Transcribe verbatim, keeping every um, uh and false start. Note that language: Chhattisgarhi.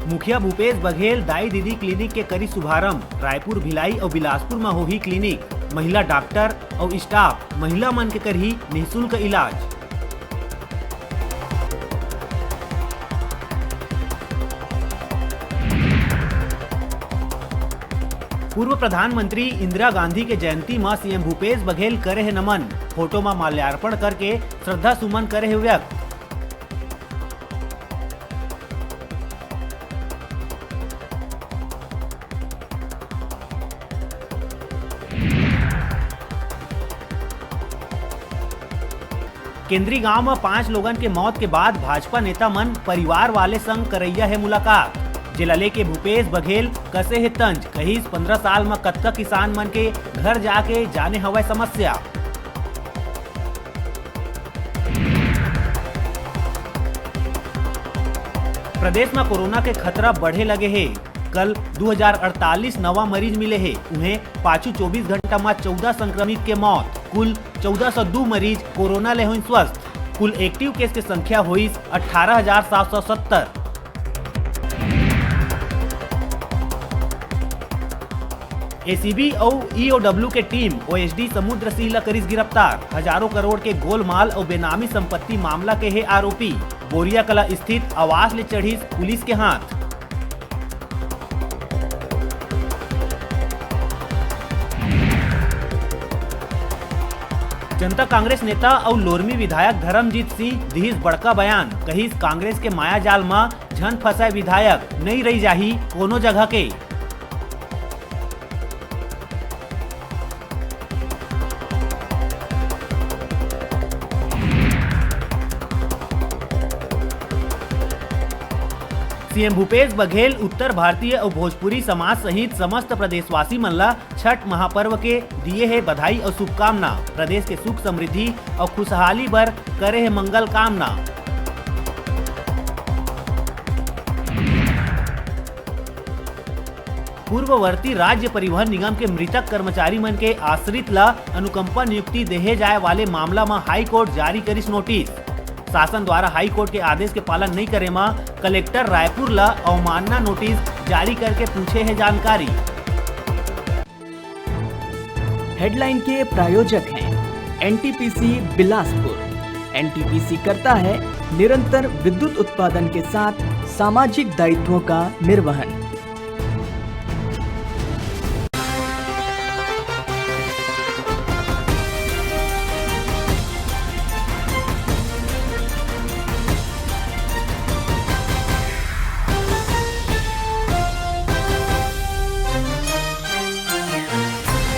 मुखिया भूपेश बघेल दाई दीदी क्लिनिक के करी शुभारंभ। रायपुर, भिलाई अउ बिलासपुर म होही क्लिनिक। महिला डॉक्टर अउ स्टाफ, महिला मन के करही निःशुल्क इलाज। पूर्व प्रधानमंत्री इंदिरा गांधी के जयंती म सीएम भूपेश बघेल करे हे नमन। फोटो म माल्यार्पण करके श्रद्धा सुमन करे हे व्यक्त। केंद्री गांव म पांच लोगन के मौत के बाद भाजपा नेता मन परिवार वाले संग करैया हे मुलाकात। जेला लेके भूपेश बघेल कसे हे तंज, कहिस, "पंद्रह साल म कतका किसान मन के घर जाके जाने हवय समस्या।" प्रदेश म कोरोना के खतरा बढ़े लगे हे। कल दू हजार अड़तालीस नवा मरीज मिले हे। उहें, पाछू चौबीस घंटा म चौदह संक्रमित के मौत। कुल चौदह सौ दू मरीज कोरोना ले होइन स्वस्थ। कुल एक्टिव केस के संख्या होइस अट्ठारह हजार सात सौ सत्तर। एसीबी अउ ईओडब्ल्यू के टीम ओएसडी समुद्र सिंह ल करिस गिरफ्तार। हजारों करोड़ के गोलमाल अउ बेनामी संपत्ति मामला के हे आरोपी। बोरिया कला स्थित आवास ले चढ़िस पुलिस के हाथ। जनता कांग्रेस नेता अउ लोरमी विधायक धर्मजीत सिंह दिहिस बड़का बयान, कहिस, "कांग्रेस के मायाजाल म झन फंसय विधायक, नइ रहि जाही कोनो जगह के।" सीएम भूपेश बघेल उत्तर भारतीय अउ भोजपुरी समाज सहित समस्त प्रदेशवासी मन ला छठ महापर्व के दिए हे बधाई अउ शुभकामना। प्रदेश के सुख समृद्धि अउ खुशहाली बर करे हे मंगल कामना। पूर्ववर्ती राज्य परिवहन निगम के मृतक कर्मचारी मन के आश्रित ल अनुकंपा नियुक्ति देहे जाए वाले मामला म हाई कोर्ट जारी करिस नोटिस। शासन द्वारा हाई कोर्ट के आदेश के पालन नइ करे म कलेक्टर रायपुर ल अवमानना नोटिस जारी करके पूछे हे जानकारी। हेडलाइन के प्रायोजक हैं एनटीपीसी बिलासपुर। एनटीपीसी करता है निरंतर विद्युत उत्पादन के साथ सामाजिक दायित्वों का निर्वहन।